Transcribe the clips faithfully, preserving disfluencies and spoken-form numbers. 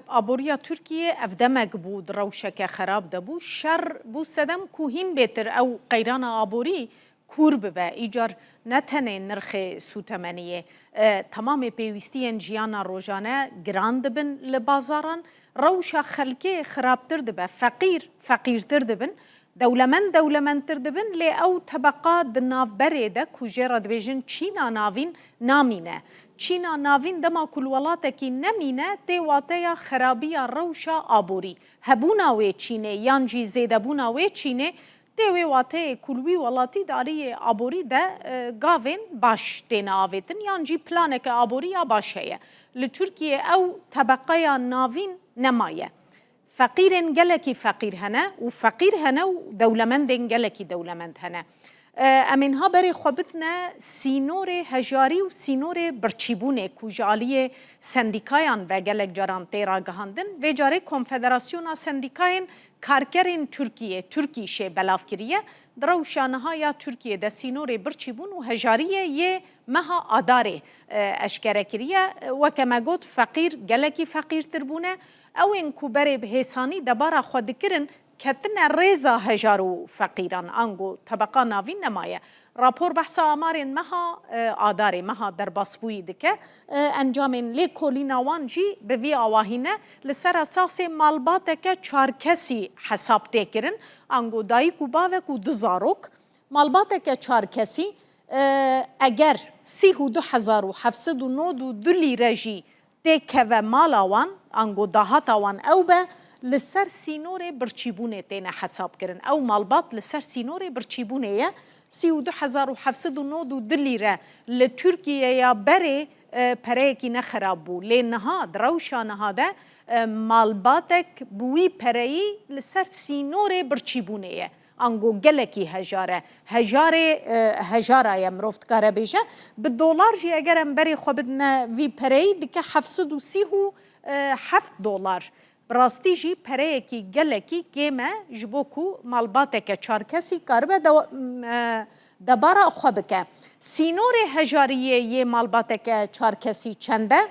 Aboriya Tirkiyê ev demek bû di rewşeke xerab de bû. Şer bû sedem ku hîn bêtir ew qeyrana aborî kûr bibe. Îcar ne tenê nirxê sûtemeniyê, e, temamê pêwîstiyên jiyana rojane giran dibin li bazaran. Rewşa xelkê xirabtir dibe. Feqîr, feqîrtir dibin. Dewlemend dewlemendtir dibin, lê ew tebeqa di navberê de ku jê re dibêjin çîna navîn namîne. Çîna navîn dema ku li welatekî nemîne, tê wateya xerabiya rewşa aborî. Hebûna wê çînê yan jî zêdebûna wê çînê tê wê wateyê ku li wî welatî di aliyê aborî de, e, gavên baş têne avêtin yan jî planeke aborî ya baş heye. Li Tirkiyê ew tebeqeya navîn nemaye. Feqîrên gelekî feqîr hene û feqîr hene û dewlemendên gelekî dewlemend hene. E, em ê niha berê xwe bidine sînorê hejarî û sînorê birçîbûnê ku ji aliyê sendîkayan ve gelek caran tê ragihandin. Vê carê Konfederasyona Sendîkayên Karkerên Tirkiyê, Tirkîşê, belav kiriye. Di rewşa niha ya Tirkiyê de sînorê birçîbûn û hejariyê yê meha Adarê, e, eşkere kiriye. Weke me got, feqîr gelekî feqîrtir bûne. Ew ên ku berê bi hêsanî debara xwe dikirin, ketine rêza hejar û feqîran, ango tebeqa navîn nemaye. Rapor behsa amarên meha, e, Adarê, meha derbasbûyî dike. E, encamên lêkolîna wan jî bi vî awahî ne. Li ser esasê malbateke çarkesî hesab tê kirin, ango dayik û bavek û du zarok. Malbateke çarkesî, e, eger sîh û du hezar û heft sed û nod û du lîre jî têkeve mala wan, ango dahata wan ew be, li ser sînorê birçîbûnê têne hesabkirin. Ew malbat li ser sînorê birçîbûnê ye. Sî û du hezar û heft sed û nod û du lîre li Tirkiyeya berê, e, pereyekî ne xerab bû. Lê niha, di rewşa niha de, e, malbatek bi wî pereyî li ser sînorê birçîbûnê ye. Ango gelekî hejar e. Hejarê, e, hejara ye, mirov dikare bêje. Bi dolar jî eger em berê xwe bidine vî pereyî, dike heft sed û sî û heft dolar. Bi rastî jî pereyekî gelekî kêm e ji bo ku malbateke çarkesî karibe dewa-, m, e, debara xwe bike. Sînorê hejariyê yê malbateke çarkesî çend e?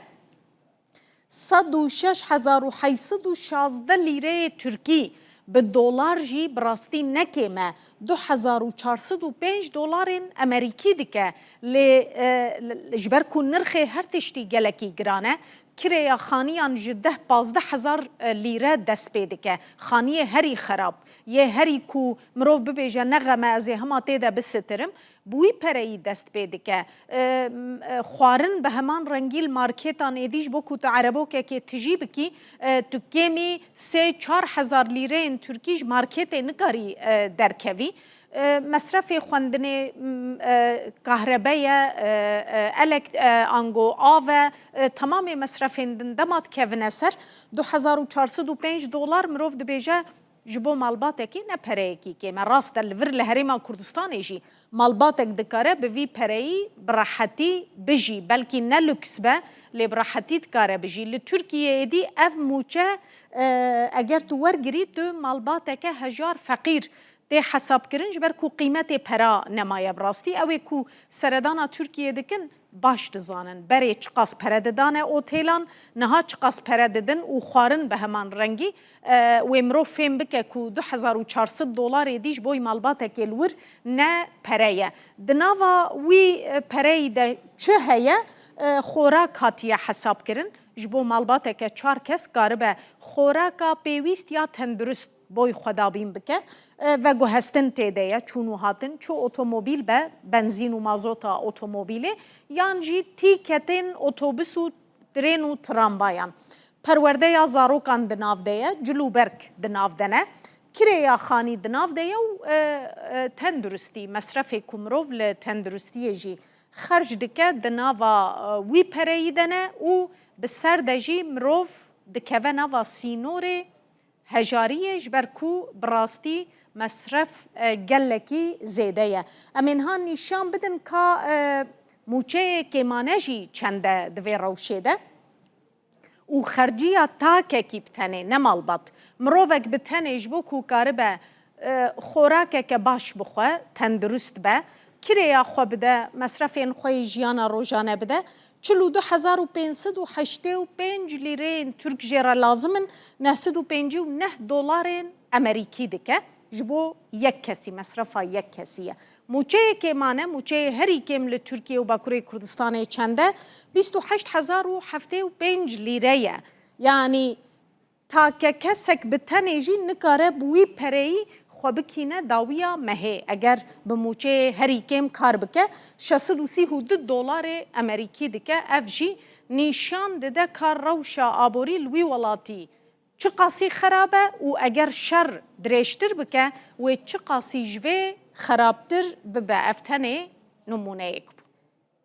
Sed û şeş hezar û heyt sed û şazdeh lîreyê tirkî, bi dolar jî bi rastî ne kêm e, du hezar û çar sed û pênc dolarên emerîkî dike. Lê, e, li, ji ber ku nirxê her tiştî gelekî giran e, kireya xaniyan ji deh pazdeh hezar lîre dest pê dike. Xaniyê herî xerab, yê herî ku mirov bibêje, "Ne xem e, ez ê hema tê de bisitirim." Bi wî pereyî dest pê dike. E, m, e, xwarin bi heman rengî li marketan êdî ji bo ku tu erebokekê tijî bikî, e, tu kêmî sê çar hezar lîreyên tirkî ji marketê nikarî, e, derkevî. E, mesrefê xwendinê, m, e, kahrebeye, e, e, elek-, e, ango av e, e, temamê mesrefên din dema dikevine ser, du hezar û çar sed û pênc dolar mirov dibêje, ji bo malbatekî ne pereyekî kêm e. Rast e, li vir li Herêma Kurdistanê jî malbatek dikare bi vî pereyî bi rehetî bijî. Belkî ne luks be, lê bi rehetî dikare bijî. Li Tirkiyeyê dî ev mûçe, e, eger tu wergirî, tu malbateke hejar feqîr tê hesabkirin, ji ber ku qîmetê pera nemaye bi rastî. Ew ê ku seredana Tirkiyê dikin, baş dizanin. Berê çiqas pere didane otêlan, niha çiqas pere didin û xwarin bi heman rengî. E, wê mirov fêm bike ku du hezar û çar sed dolar êdî ji bo malbatekê li wir ne pere ye. Di nava wî, e, pereyî de çi heye? E, xorak hatiye hesabkirin. Ji bo malbateke çar kes karibe xoraka pêwîst ya tendurist boy xwe dabîn bike. E, veguhestin tê de ye, çûn û hatin, çi otomobîl be, benzîn û mazota otomobîlê, yan jî tîketên otobus û tirên û tramvayan. Perwerdeya zarokan di nav de ye, cil û berg di nav de ne. Kireya xanî di nav de ye û, e, e, tenduristî, mesrefê ku mirov li tenduristiyê jî xerc dike, di nava, e, wî pereyî de ne û bi ser de jî mirov dikeve nava sînorê hejariyê, ji ber ku bi rastî mesref, e, gelekî zêde ye. Em ê niha nîşan bidin ka, e, mûçeyê kêmane jî çend e di vê rewşê de û xerciya takekî bi tenê, ne malbat. Mirovek bi tenê ji bo ku karibe, e, xorakeke baş bixwe, tendurist be, kireya xwe bide, mesrefên xwe yê jiyana rojane bide, çil û du hezar û pênc sed û heştê û pênc lîreyên Tirk jê re lazim in, neh sed û pêncî û neh dolarên Emerîkî dike. Ji bo yek kesî, mesrefa yek kesî ye. Mûçeyê kêmane, mûçeyê herî kêm li Tirkiye û Bakurê Kurdistanê çend e? Bîst û heşt hezar û heftê û pênc lîre ye. Yanî take kesek bi tenê jî nikare bi wî pereyî xwe bikîne dawiya mehê. Eger bi mûçeyê herî kêm kar bike, şeş sed û sî û du dolarê Emerîkî dike. Ev jî nîşan dide ka rewşa aborî li wî welatî çiqasî xerab e û eger şer dirêjtir bike, wê çiqasî ji vê xerabtir bibe. Ev tenê nimûneyek bû.